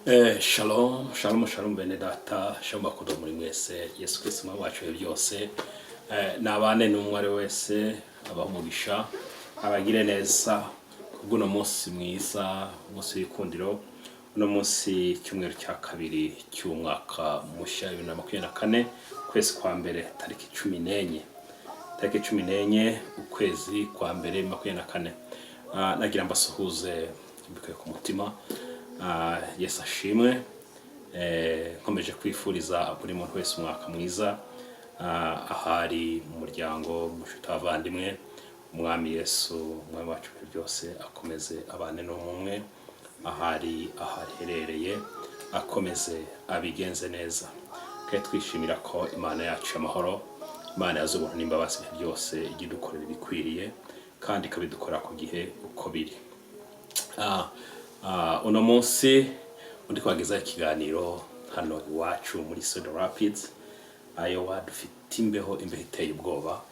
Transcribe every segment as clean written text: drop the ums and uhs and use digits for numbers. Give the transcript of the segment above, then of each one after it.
Shalom, shalom, shalom bene data, shalom bakundwa muri mwese, Yesu Kristo umwami wacu ibihe byose, nabane n'umwe ari wese, abaha umugisha, abagire neza kubw'uno munsi mwiza, umunsi w'ikundiro, uno munsi cyumweru cya kabiri cy'umwaka mushya 2024, ukwezi kwa mbere tariki 14, tariki 14 ukwezi kwa mbere 24. Nagira mbasuhuze mbikuye ku mutima. Yesu ashimwe. Nkomeje kwifuriza buri muntu wese umwaka mwiza, ahari mu muryango, mu nshuti, abavandimwe. Umwami Yesu, umwami wacu ibihe byose, akomeze abane n'umwe ahari, ahaherereye, akomeze abigenze neza. Kandi twishimira ko Imana yacu y'amahoro, Imana yazi ubuntu n'imbabazi ibihe byose, ijya idukorera ibikwiriye kandi ikabidukora ku gihe uko biri. Uno munsi undi kubagezaho ikiganiro hano iwacu muri Cedar Rapids, Iowa. Dufite imbeho, imbeho iteye ubwoba,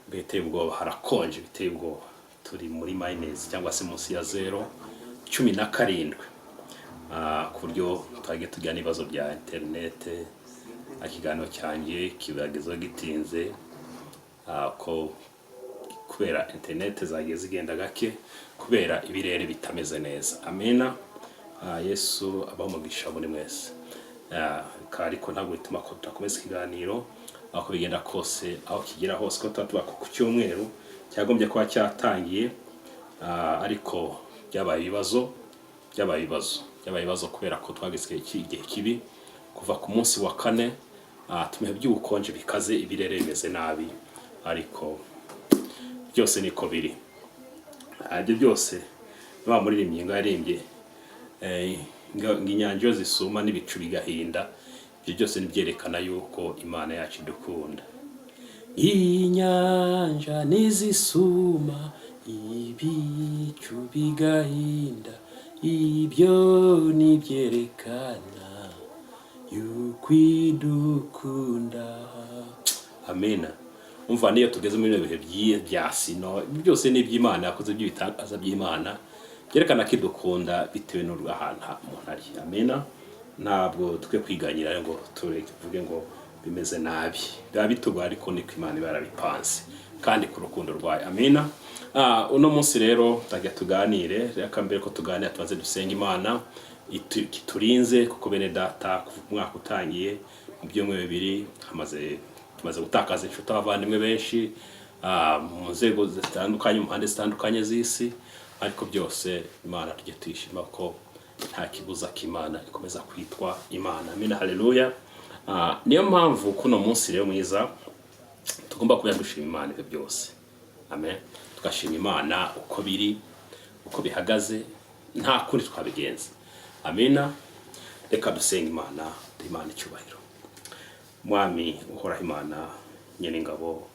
imbeho iteye ubwoba, harakonje biteye ubwoba. Turi muri minus cyangwa se munsi ya zero, 17, ku buryo twagiye tugira n'ibibazo bya interinete. Ikiganiro cyanjye kibagezaho gitinze, ko kubera interinete zagiye zigenda gake kubera ibirere bitameze neza. Amena. Yesu abaho umugisha muri mwese. Ariko ntabwo bituma ko tudakomeza ikiganiro. Aho bigenda kose, aho kigera hose, ko tuba tuba ku cyumweru cyagombye kuba cyatangiye, ariko byabaye ibibazo, byabaye ibibazo, byabaye ibibazo kubera ko twagize igihe kibi kuva ku munsi wa kane. Tumihe by'ubukonje bikaze, ibirere bimeze nabi, ariko byose niko biri. Ibyo byose wa muririmbyi ngo yaririmbye ngo inyanja iyo zisuma n'ibicu bigahinda, ibyo byose nibyerekana yuko Imana yacu idukunda. Inyanja nizisuma, ibicu bigahinda, ibyo nibyerekana yuko idukunda. Amena. Umva, niyo tugeze muri bino bihe bya snow, ibi byose ni iby'Imana yakoze, by'ibitangaza by'Imana byerekana ko idukunda bitewe n'ahantu umuntu ari. Amena. Ntabwo dukwiye kwiganyira ngo tuvuge ngo bimeze nabi, biba bitugoye, ariko niko Imana iba yarabipanze kandi ku rukundo rwayo. Amena. Uno munsi rero ndajya tuganire. Reka mbere ko tuganira tubanze dusenga Imana iturinze, kuko bene data, kuva umwaka utangiye, mu byumweru 2 hamaze tumaze gutakaza inshuti, abavandimwe benshi, mu nzego zitandukanye, mu mpande zitandukanye z'isi. Ariko byose Imana tujye tuyishima ko nta kibuza ko Imana ikomeza kwitwa Imana. Amina, haleluya. Niyo mpamvu kuno munsi rero mwiza tugomba kuba dushima Imana ibyo byose. Amen. Tugashima Imana uko biri, uko bihagaze, nta kundi twabigenza. Amina. Reka dusenga Imana, duhe Imana icyubahiro. Mwami uhoraho Imana nyene ingabo,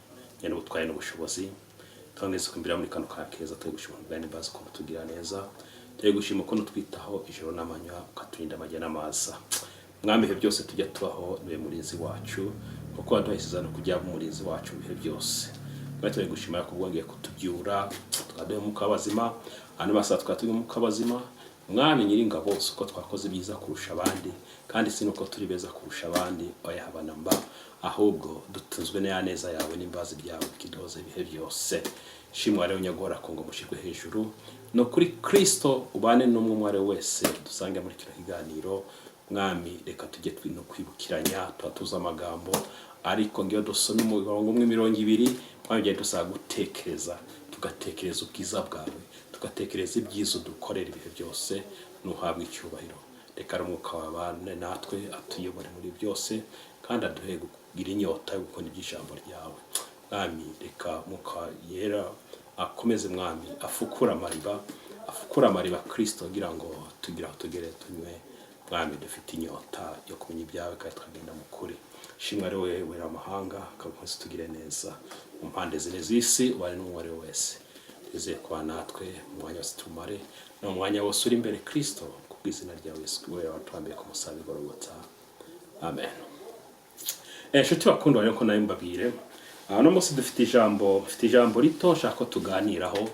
nyene ubutware n'ubushobozi, twongeze kumbira muri kano ka keza, turi gushima ubwa n'imbabazi ko tugira neza, turi gushima ukuntu twitaho ijoro n'amanywa, ukaturinda amajya n'amaza. Mwami, ibihe byose tujya tubaho niwe murinzi wacu, kuko waduhaye isezerano kujya umurinzi wacu mu bihe byose. Mwami, turi gushima ko bwongeye kutubyura, tukaduha umwuka w'abazima, hano masaha tukaba turi umwuka w'abazima. Mwami nyiringabo, si uko twakoze ibyiza kurusha abandi, kandi si nuko turi beza kurusha abandi, oya, haba na mba, ahubwo dutunzwe n'iya neza yawe n'imbabazi byawe bikiduhoza ibihe byose. Shimwa rero nyagora ko ngo mushyirwe hejuru no kuri Kristo, ubane n'umwe umwe ari we wese dusange muri kino kiganiro. Mwami, reka tujye no kwibukiranya. Tuba tuzi amagambo, ariko ngiyo dusoma umurongo umwe, imirongo ibiri, mwami, ujye dusaba gutekereza, tugatekereza ubwiza bwawe, tugatekereza ibyiza udukorera ibihe byose. Nuhabwe icyubahiro. Reka ari umwuka wabane natwe, atuyobore muri byose, kandi aduhe kugira inyota yo gukunda iby'ijambo ryawe. Mwami, reka Mwuka Yera akomeze, Mwami, afukure amariba, afukure amariba, Kristo, kugira ngo tugire aho tugere tunywe. Mwami, dufite inyota yo kumenya ibyawe kandi tukagenda mu kuri. Shimwa ari wowe wera amahanga, akagukomeza tugire neza mu mpande zine z'isi, ubane n'uwo ari we wese. Twizeye kuba natwe mu mwanya wose tumare no mu mwanya wose uri imbere, Kristo, ku bw'izina ryawe Yesu we watwambiye ku musaraba i Golgotha. Amen. Inshuti bakundwa rero, ko nayo mbabwire, uno munsi dufite ijambo, mfite ijambo rito nshaka ko tuganiraho.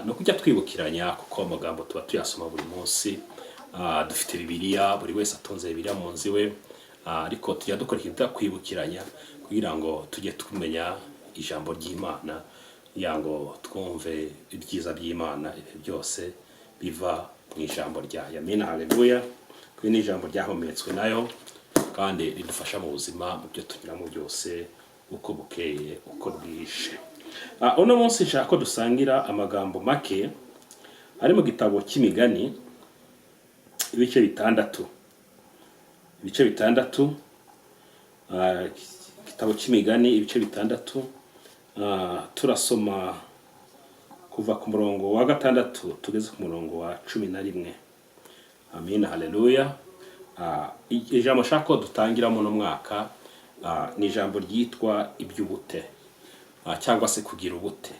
No kujya twibukiranya, kuko amagambo tuba tuyasoma buri munsi. Dufite Bibiliya, buri wese atunze Bibiliya mu nzu iwe. Ariko tujya dukora ikintu bita kwibukiranya kugira ngo tujye tumenya ijambo ry'Imana, kugira ngo twumve ibyiza by'Imana ibihe byose biva mu ijambo ryayo. Amina, haleluya. Kuko ni ijambo ryahumetswe nayo kandi ridufasha mu buzima, mu byo tunyuramo byose, uko bukeye uko bwije. Uno munsi nshaka ko dusangira amagambo make ari mu gitabo cy'Imigani, ibice 6, ibice 6. Igitabo cy'Imigani, ibice 6. Turasoma kuva ku murongo wa 6 tugeze ku murongo wa 11. Amina, haleluya. Ijambo nshaka ko dutangiramo uno mwaka ni ijambo ryitwa iby'ubute, cyangwa se kugira ubute,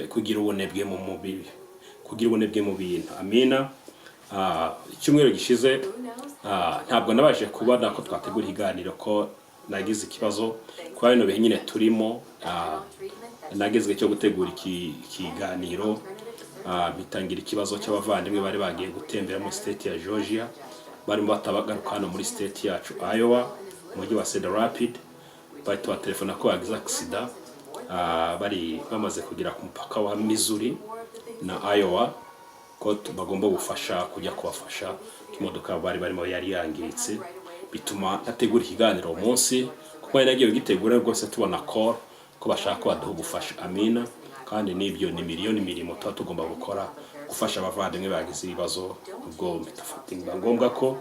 kugira ubunebwe mu mubiri, kugira ubunebwe mu bintu. Amina. Icyumweru gishize ntabwo nabashije kubona ko twategura ikiganiro, ko nagize ikibazo kuba bino bihe nyine turimo. Nagize igihe cyo gutegura iki ikiganiro, bitangira ikibazo cy'abavandimwe bari bagiye gutembera muri state ya Georgia, barimo batabagaruka hano muri state yacu Iowa, mu mujyi wa Cedar Rapids. Bahita batelefona ko bagize accident, bari bamaze kugera ku mupaka wa Missouri na Iowa, ko bagomba gufasha kujya kubafasha, ko imodoka bari barimo yari yangiritse. Bituma ntategura ikiganiro uwo munsi, kuko nari nagiye kugitegura rwose tubona call ko bashaka ko baduha ubufasha. Amina. Kandi n'ibyo ni miliyoni imirimo tuba tugomba gukora, gufasha abavandimwe bagize ibibazo. Ubwo biba ngombwa ko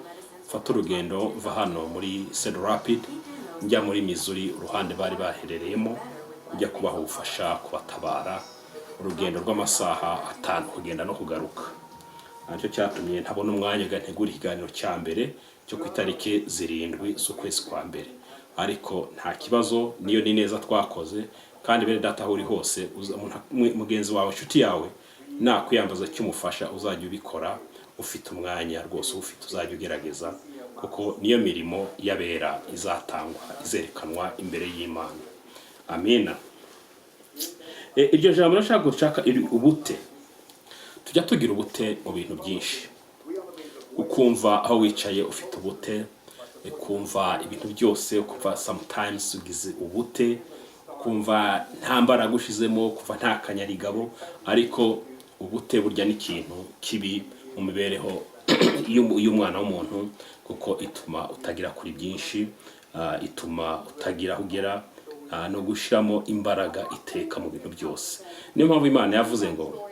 mfata urugendo mva hano muri Cedar Rapids njya muri Missouri, uruhande bari baherereyemo, kujya kubaha ubufasha, kubatabara, urugendo rw'amasaha 5 kugenda no kugaruka. Nicyo cyatumye ntabona umwanya ngo ntegure ikiganiro cya mbere cyo ku itariki 7 z'ukwezi kwa mbere. Ariko nta kibazo, niyo ni neza twakoze. Kandi bene data, aho uri hose, mugenzi wawe, inshuti yawe nakwiyambaza cy'umufasha, uzajya ubikora ufite umwanya rwose, ufite uzajya ugerageza, kuko niyo mirimo y'abera izatangwa, izerekanwa imbere y'Imana. Amina. Iryo jambo nashaka gushaka ubute. Tujya tugira ubute mu bintu byinshi, ukumva aho wicaye ufite ubute, ukumva ibintu byose, ukumva sometimes ugize ubute, ukumva nta mbaraga ushizemo, ukumva nta kanyarigabo. Ariko ubute burya ni ikintu kibi mu mibereho y'umwana w'umuntu, kuko ituma utagera kuri byinshi, ituma utagira aho ugera, no gushyiramo imbaraga iteka mu bintu byose. Niyo mpamvu Imana yavuze ngo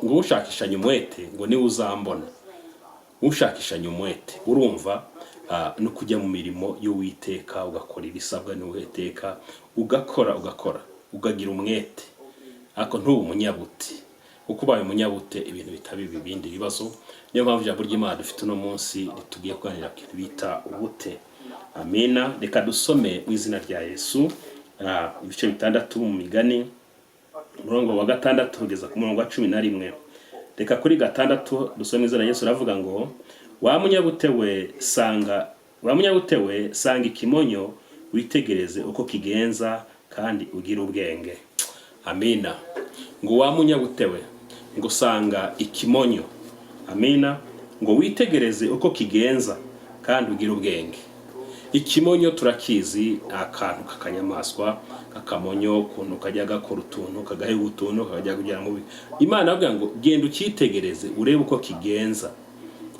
ushakishanye umwete ngo niwe uzambona. Ushakishanye umwete, urumva, no kujya mu mirimo y'Uwiteka, ugakora ibisabwa n'Uwiteka, ugakora, ugakora, ukagira umwete, ariko ntube umunyabute, kuko ubaye umunyabute ibintu bitaba ibi bindi bibazo. Niyo mpamvu ijambo ry'Imana dufite uno munsi ritugiye kuganira ku kintu bita ubute. Amina. Reka dusome mu izina rya Yesu, ibice 6 mu Migani, umurongo wa 6 kugeza ku murongo wa 11. Reka kuri 6 dusome izina rya Yesu. Aravuga ngo: "Wa munyabute we, sanga, wa munyabute we, sanga ikimonyo, witegereze uko kigenza kandi ugire ubwenge." Amina. Ngo: "Wa munyabute we," ngo, "sanga ikimonyo." Amina. Ngo: "Witegereze uko kigenza kandi ugire ubwenge." Ikimonyo turakizi, ni akantu k'akanyamaswa k'akamonyo, ukuntu kajya gakora utuntu, kagahiga utuntu, kakajya kugira ngo Imana avuga ngo: "Genda ukitegereze, urebe uko kigenza."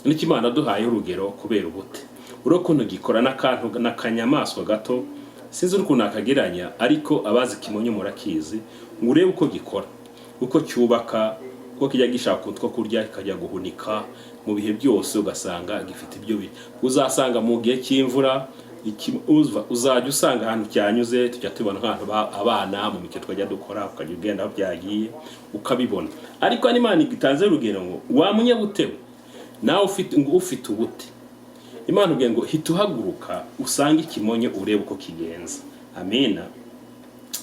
Nicyo Imana duhaye urugero kubera ubute. Urebe ukuntu gikora, n'akantu n'akanyamaswa gato, sinzi ukuntu nakagereranya, ariko abazi ikimonyo murakizi. Ngo urebe uko gikora, uko cyubaka, uko kijya gishaka utwo kurya, kikajya guhunika mu bihe byose, ugasanga gifite ibyo uzasanga mu gihe cy'imvura. Uzajya usanga ahantu cyanyuze. Tujya tubona nk'ahantu abana mu mikino twajya dukora, ukajya ugenda aho byagiye ukabibona. Ariko Imana itanze urugero ngo: "Wa munyabute we, nawe ufite, ngo ufite ubute," Imana ubwiye ngo: "Hita uhaguruka usange ikimonyo, urebe uko kigenza." Amina.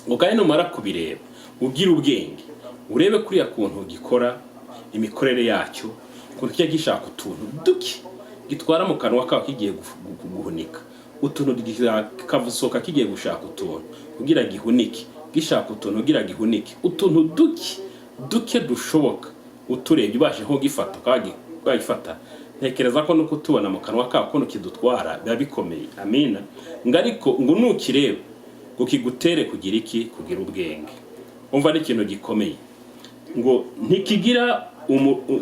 Ngo kandi numara kubireba ugire ubwenge, urebe kuriya kuntu gikora, imikorere yacyo, ukuntu kijya gishaka utuntu duke gitwara mu kanwa kawe kigiye guhunika utuntu, kasohoka kigiye gushaka utuntu kugira gihunike, gishaka utuntu kugira gihunike utuntu duke duke dushoboka. Uturebye, ubashe nko gifata, ukagifata. Ntekereza ko no kutubona mu kanwa kako ukuntu kidutwara biba bikomeye. Amina. Ngo ariko ngo nukireba ngo kigutere kugira iki? Kugira ubwenge. Umva, ni ikintu gikomeye. Ngo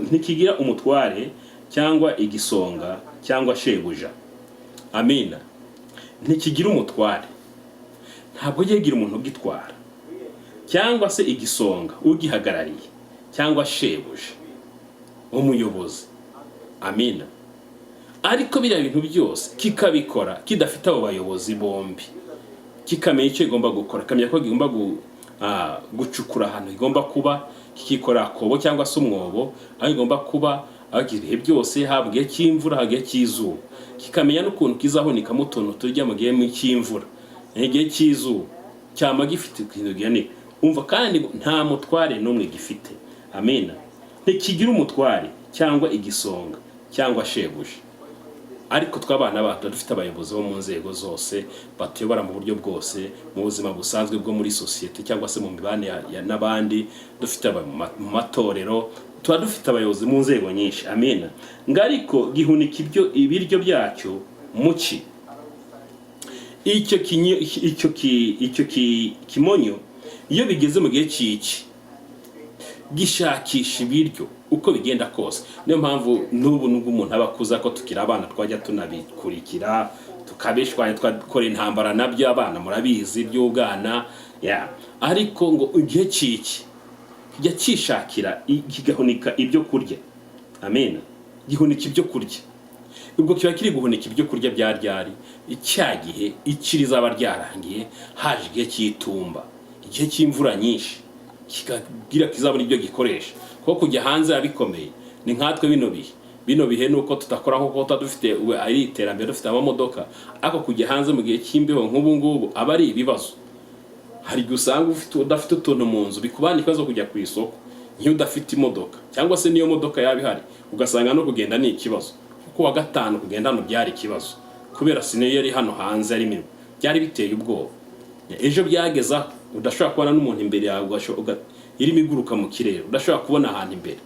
ntikigira umutware cyangwa igisonga cyangwa shebuja. Amina. Ntikigira umutware, ntabwo yegira umuntu ugitwara, cyangwa se igisonga ugihagarariye, cyangwa shebuja umuyobozi. Amina. Ariko biriya bintu byose kikabikora kidafite abo bayobozi bombi, kikamenya icyo igomba gukora, kikamenya ko kigomba gucukura ahantu igomba kuba, kikikora akobo cyangwa se umwobo aho igomba kuba, aho ibihe byose, haba igihe cy'imvura, haba igihe cy'izuba, kikamenya n'ukuntu kizahunikamo utuntu turya mu gihe cy'imvura n'igihe cy'izuba, cyama gifite ikintu gihanika. Umva kandi, nta mutware n'umwe gifite. Amina. Ntikigira umutware cyangwa igisonga cyangwa shebuja. Ariko tw'abana bacu dufite abayobozi bo mu nzego zose batuyobora mu buryo bwose, mu buzima busanzwe bwo muri sosiyete cyangwa se mu mibanire n'abandi. Dufite mu matorero, tuba dufite abayobozi mu nzego nyinshi. Amina. Ngo ariko gihunika ibyo ibiryo byacyo mu ci. Icyo kinyo, icyo kimonyo, iyo bigeze mu gihe cy'iki, gishakisha ibiryo uko bigenda kose. Niyo mpamvu n'ubu, nubwo umuntu aba akuze, ko tukiri abana twajya tunabikurikira, tukabishwanya, twakora intambara nabyo. Abana murabizi by'ubwana ya. Ariko ngo igihe cy'iki kijya cyishakira, kigahunika ibyo kurya. Amen. Gihunika ibyo kurya. Ubwo kiba kiri guhunika ibyo kurya bya ryari? Icya gihe iki rizaba ryarangiye, haje igihe cy'itumba, igihe cy'imvura nyinshi, kikagira kizabona ibyo gikoresha, kuko kujya hanze biba bikomeye. Ni nkatwe bino bihe nuko tudakora nkuko tuba dufite ubu ari iterambere, dufite amamodoka, ariko kujya hanze mu gihe cy'imbeho nk'ubu ngubu aba ari ibibazo. Hari igihe usanga udafite utuntu mu nzu, bikubana ikibazo kujya ku isoko nk'iyo udafite imodoka, cyangwa se n'iyo modoka yaba ihari ugasanga no kugenda ni ikibazo. Kuko wa gatanu kugenda hano byari ikibazo kubera snow yari hano hanze ari mibi, byari biteye ubwoba. Ejo byageze aho udashobora kubona n'umuntu imbere yawe, irimo iguruka mu kirere, udashobora kubona ahantu imbere.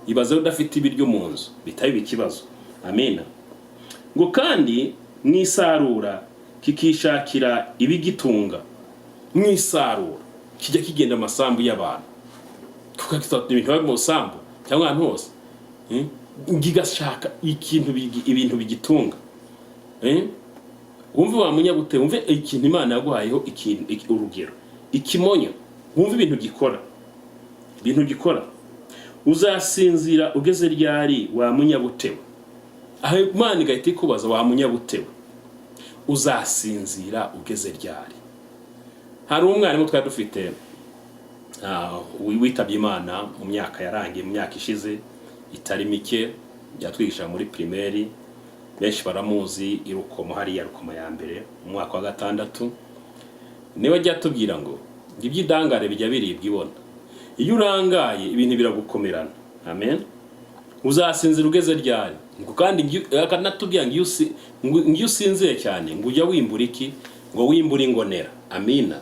Ibaze udafite ibiryo mu nzu, bitaba ikibazo. Amena. Ngo kandi mu isarura kikishakira ibigitunga. Mu isarura kijya kigenda amasambu y'abantu, kuko ibintu biba mu isambu cyangwa ahantu hose. Kigashaka ibintu bigitunga. Wumve wa munyabute, wumve ikintu Imana yaguhayeho, ikintu urugero ikimonyo, wumve ibintu gikora, ibintu gikora. Uzasinzira ugeze ryari, wa munyabutewe? Aho Imana igahita ikubaza: wa munyabutewe, uzasinzira ugeze ryari? Hari umwarimu twari dufite witabye Imana mu myaka yarangiye, mu myaka ishize itari mike. Yatwigisha muri primaire, benshi baramuzi, i Rukomo hariya, Rukomo ya mbere, mu mwaka wa gatandatu. Niwe ajya atubwira ngo iby'indangare bijya biribwa ibona. Iyo urangaye ibintu biragukomerana. Amen. Uzasinzira ugeze ryari? Ngo kandi akanatubwira ngo iyo usinziye cyane, ngo ujya wimbura iki? Ngo wimbura ingonera. Amina.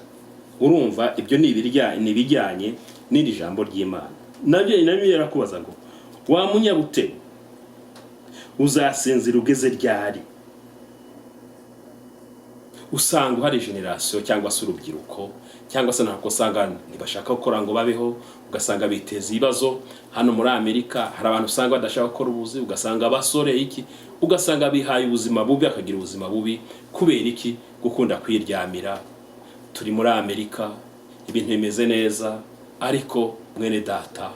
Urumva ibyo ni ibijyanye n'iri jambo ry'Imana. Nabyo yarakubaza ngo: wa munyabutego, uzasinzira ugeze ryari? Usanga hari génération cyangwa se urubyiruko cyangwa se ntabwo, usanga ntibashaka gukora ngo babeho, ugasanga biteza ibibazo. Hano muri Amerika hari abantu usanga badashaka gukora ubuzi, ugasanga abasore iki, ugasanga bihaye ubuzima bubi, akagira ubuzima bubi kubera iki? Gukunda kwiryamira. Turi muri Amerika, ibintu bimeze neza, ariko mwene data,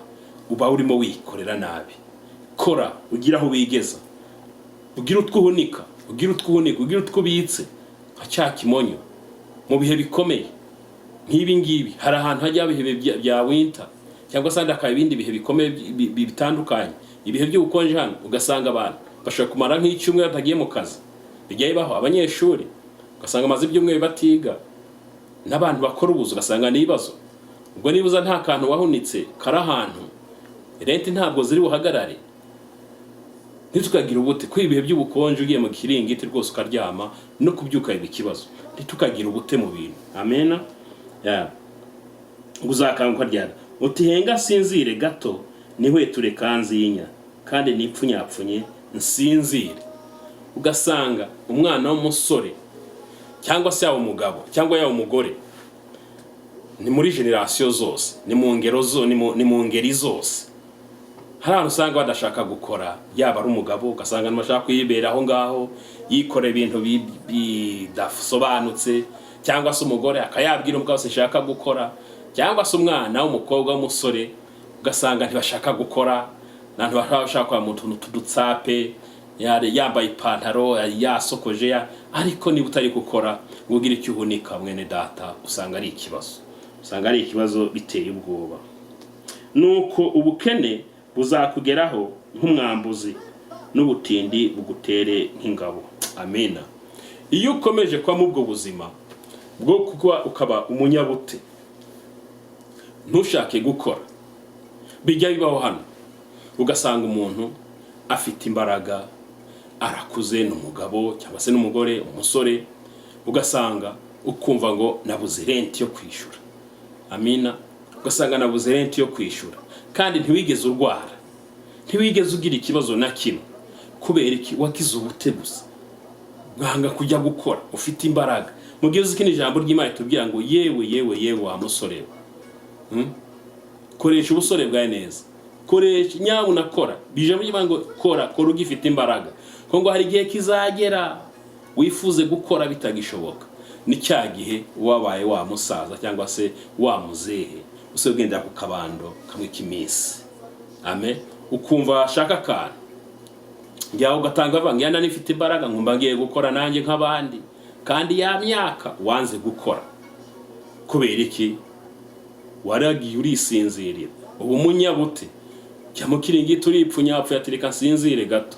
uba urimo wikorera nabi. Kora ugire aho wigeza, ugire utwo uhunika, ugire utwo uhunika, ugire utwo ubitse nka cya kimonyo mu bihe bikomeye nk'ibi ngibi. Hari ahantu hajya haba ibihe bya winter, cyangwa se ahandi hakaba ibindi bihe bikomeye bitandukanye, ibihe by'ubukonje. Hano ugasanga abantu bashobora kumara nk'icyumweru batagiye mu kazi, bijya bibaho. Abanyeshuri ugasanga amaze ibyumweru batiga, n'abantu bakora ubuzi ugasanga ni ibibazo. Ubwo niba uza nta kantu wahunitse kari ahantu, rent ntabwo ziri buhagarare. Ntitukagira ubute ko ibihe by'ubukonje ugiye mu kiringiti rwose ukaryama, no kubyuka biba ikibazo. Ntitukagira ubute mu bintu. Amena. Yeah. Ngo uzakanguka ryari? Uti: henga sinzire gato, nihweture kanzinya, kandi nipfunyapfunye. Nsinzire. Ugasanga umwana w'umusore, cyangwa se yaba umugabo cyangwa yaba umugore, ni muri génération zose, ni mu ngero zo ni mu ngeri zose, hari ahantu usanga badashaka gukora. Yaba ari umugabo, ugasanga ntibashaka kwibera aho ngaho, yikora ibintu bidasobanutse, cyangwa se umugore akayabwira umugabo: "Sinshaka gukora." Cyangwa se umwana w'umukobwa, w'umusore, ugasanga ntibashaka gukora, ntibashaka gukora mu tuntu tudutsape, yambaye ipantaro yasokoje ariko niba utari gukora ngo ugire icyo uhunika, mwene data, usanga ari ikibazo, usanga ari ikibazo biteye ubwoba. Nuko ubukene buzakugeraho nk'umwambuzi, n'ubutindi bugutere nk'ingabo. Amina. Iyo ukomeje kuba muri ubwo buzima bwo kuba ukaba umunyabute, ntushake gukora, bijya bibaho hano, ugasanga umuntu afite imbaraga, arakuze, ni umugabo cyangwa se n'umugore, umusore, ugasanga ukumva ngo nabuze rent yo kwishyura. Amina. Ugasanga nabuze rent yo kwishyura, kandi ntiwigeze urwara, ntiwigeze ugira ikibazo na kimwe. Kubera iki? Wagize ubute gusa, bwanga kujya gukora ufite imbaraga. Mu gihe uzi ko ijambo ry'Imana itubwira ngo: "Yewe, yewe, yewe wa musore we, Koresha ubusore bwawe neza, koresha, nyabuna kora." Ijambo ry'Imana ngo: "Kora, kora ugifite imbaraga," ko ngo hari igihe kizagera wifuze gukora bitagishoboka. Ni cya gihe wabaye wa musaza cyangwa se wa muzehe, usigaye ugendera ku kabando kamwe k'iminsi. Amen. Ukumva washaka akantu njyaho, ugatanga bavuga ngo yana nifite imbaraga, nkumva ngiye gukora nanjye nk'abandi, kandi ya myaka wanze gukora. Kubera iki? Waragiye urisinzirira, ubu umunyabute, jya mu kiringiti uripfunyapfuya, ati: "Reka nsinzire gato."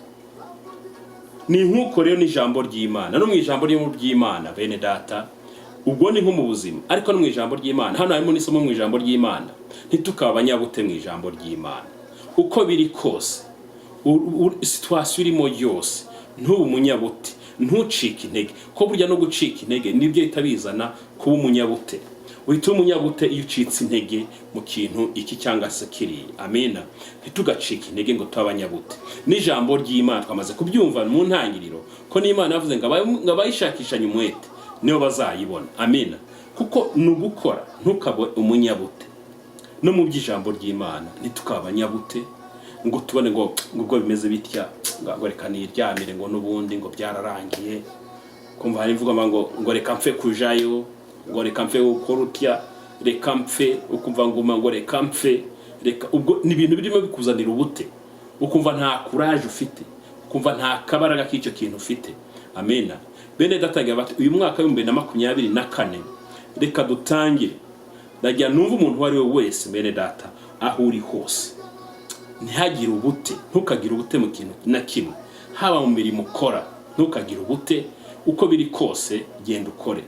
Ni nk'uko rero n'ijambo ry'Imana, no mu ijambo ry'Imana, bene data, ubwo ni nko mu buzima, ariko no mu ijambo ry'Imana hano harimo n'isomo. Mu ijambo ry'Imana, ntitukaba abanyabute mu ijambo ry'Imana. Uko biri kose, situation urimo yose, ntube umunyabute, ntucike intege, ko burya no gucika intege nibyo bihita bizana kuba umunyabute. Uhita uba umunyabute iyo ucitse intege mu kintu iki cyangwa se kiriya. Amina. Ntitugacike intege ngo tube abanyabute. N'ijambo ry'Imana twamaze kubyumva mu ntangiriro ko n'Imana yavuze ngo ngo abayishakishanye umwete nibo bazayibona. Amina. Kuko ni ugukora, ntukabe umunyabute. No mu by'ijambo ry'Imana, ntitukabe abanyabute ngo tubone ngo ubwo bimeze bitya, ngo reka niryamire, ngo n'ubundi ngo byararangiye. Kumva hari imvugo ngo reka mfe kujayo, ngo reka mfe gukora utya, reka mfe, ukumva ngo reka mfe, reka. Ubwo ni ibintu birimo bikuzanira ubute, ukumva nta courage ufite, ukumva nta kabaraga k'icyo kintu ufite. Amena. Bene data, bati uyu mwaka w'2024 reka dutangire. Ndagira numva umuntu uwo ari we wese, bene data, aho uri hose, ntihagire ubute, ntukagire ubute mu kintu na kimwe, haba mu mirimo ukora, ntukagire ubute. Uko biri kose genda ukore,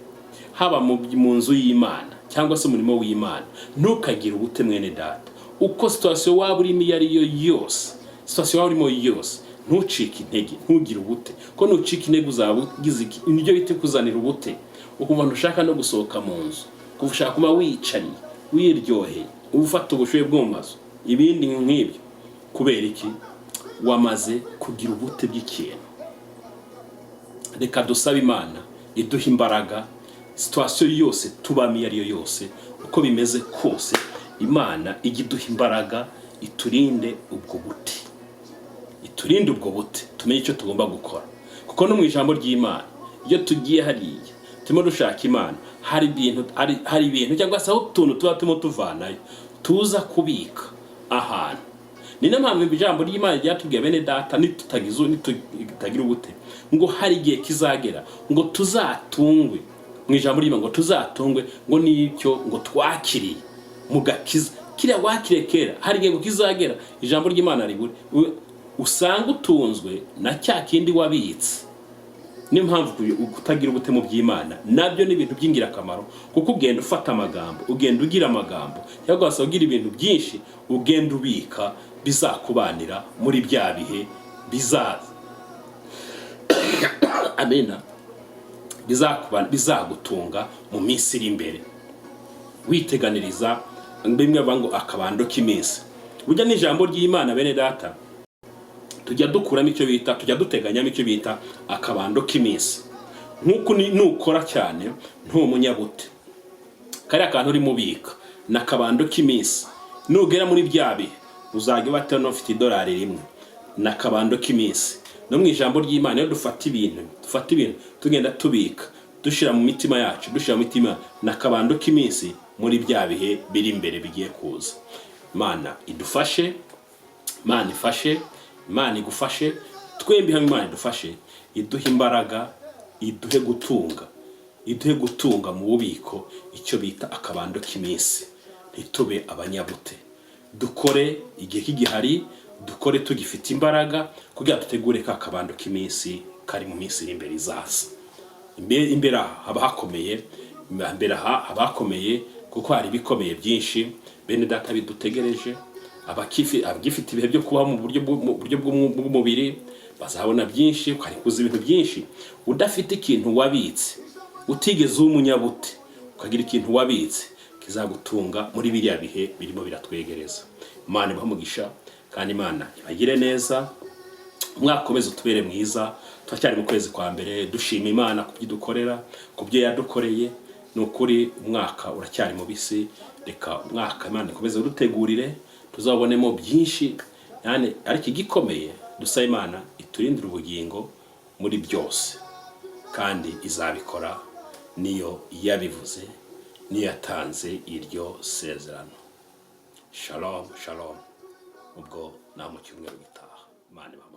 haba mu nzu y'Imana cyangwa se umurimo w'Imana, ntukagire ubute, mwene data. Uko situation waba urimo iyo ari yo yose, situation waba urimo yose, ntucike intege, ntugire ubute, ko nucika intege uzaba ugize iki? Nibyo bita kuzanira ubute, ukumva ntushaka no gusohoka mu nzu, kuva ushaka kuba wiyicariye, wiryoheye, ufata ubushyuhe bwo mu mazu, ibindi nk'ibyo. Kubera iki? Wamaze kugira ubute bw'ikintu. Reka dusabe Imana iduha imbaraga. Situation yose tubamo, iyo ari yo yose, uko bimeze kose, Imana ijya iduha imbaraga, iturinde ubwo bute, iturinde ubwo bute, tumenye icyo tugomba gukora. Kuko no mu ijambo ry'Imana, iyo tugiye hariya turimo dushaka Imana, hari ibintu cyangwa se aho utuntu tuba turimo tuvanayo tuza kubika ahantu. Ni nayo mpamvu ijambo ry'Imana ryatubwiye, bene data, nitutagira ubute, ngo hari igihe kizagera ngo tuzatungwe, mu ijambo ry'Imana ngo tuzatungwe ngo n'icyo ngo twakiriye mu gakiza kiriya wakiriye kera. Hari igihe ngo kizagera ijambo ry'Imana ribure, usanga utunzwe na cya kindi wabitse. Niyo mpamvu kutagira ubute mu by'Imana nabyo ni ibintu by'ingirakamaro, kuko ugenda ufata amagambo, ugenda ugira amagambo, cyangwa se ugira ibintu byinshi ugenda ubika bizakubanira muri bya bihe bizaza. Amena. Bizagutunga mu minsi iri imbere, witeganiriza, bimwe bavuga ngo akabando k'iminsi. Burya n'ijambo ry'Imana, bene data, Tujya dukuramo icyo bita, tujya duteganyamo icyo bita akabando k'iminsi. Nk'uko nukora cyane ntumunyabute, kariya kantu urimo ubika ni akabando k'iminsi. Nugera muri bya bihe uzajya uba ufite idolari 1, ni akabando k'iminsi. No mu ijambo ry'Imana, iyo dufata ibintu tugenda tubika, dushyira mu mitima yacu, dushyira mu mitima, ni akabando k'iminsi muri bya bihe biri imbere bigiye kuza. Imana idufashe, Imana ifashe, Imana igufashe, twembi hamwe Imana idufashe, iduhe imbaraga, iduhe gutunga, iduhe gutunga mu bubiko icyo bita akabando k'iminsi. Ntitube abanyabute, dukore igihe kigihari, dukore tugifite imbaraga, kugira dutegure ka kabando k'iminsi kari mu minsi iri imbere izaza. Imbere aha haba hakomeye, imbere aha haba hakomeye, kuko hari ibikomeye byinshi, bene data, bidutegereje. Abagifite ibihe byo kubaho mu buryo bw'umubiri bazabona byinshi, hari kuza ibintu byinshi. Udafite ikintu wabitse, utigeze uba umunyabute, ukagira ikintu wabitse kizagutunga muri biriya bihe birimo biratwegereza. Imana ibahe umugisha kandi Imana ibagire neza. Umwaka ukomeze utubere mwiza. Turacyari mu kwezi kwa mbere, dushima Imana ku byo idukorera, ku byo yadukoreye. Ni ukuri umwaka uracyari mubisi. Reka umwaka Imana ikomeze udutegurire, tuzabonemo byinshi. Yani, ariko igikomeye dusaba Imana, iturindire ubugingo muri byose, kandi izabikora, niyo yabivuze, niyo yatanze iryo sezerano. Shalom, shalom. Ubwo nta mu cyumweru gitaha. Imana ibahe.